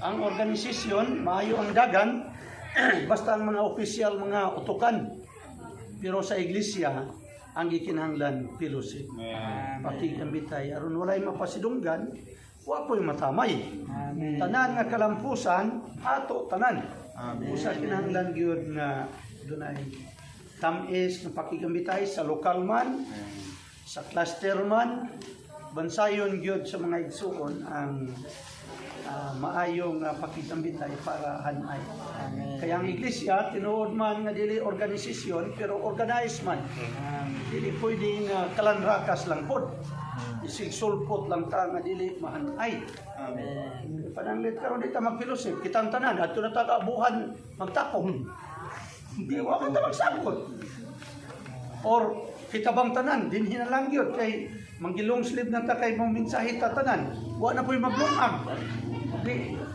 Ang organisasyon, maayo ang dagan, basta ang mga opisyal mga utukan. Pero sa iglesia, ang gikinahanglan fellowship. Pakigambitay aron walay mapasidunggan, wa po'y matamay. Amen. Tanan nga kalampusan, ato tanan. Amen. Usa, kinahanglan gyud nga dunay tamis nga pakigambitay sa lokal man, sa cluster man, bansayon gyud sa mga igsuon ang maayong pakigambitay para hanay. Amen. Kaya ang iglesia, tinuod man nga dili organisasyon, pero organized man. Amen. Dili pwede nga kalanrakas lang pod. Isig sulpot lang ta nga dili mahanay. Amen. Pananglit karon di ta mag-fellowship, kitang tanan adto na ta kaabuhan magtapong. Di wa man ta magsabot. Or kita bang tanan dinhi na lang gyud kay manggilong sleeve na ta kay mo mensahe ta tanan. Wa na po'y maglungag. Di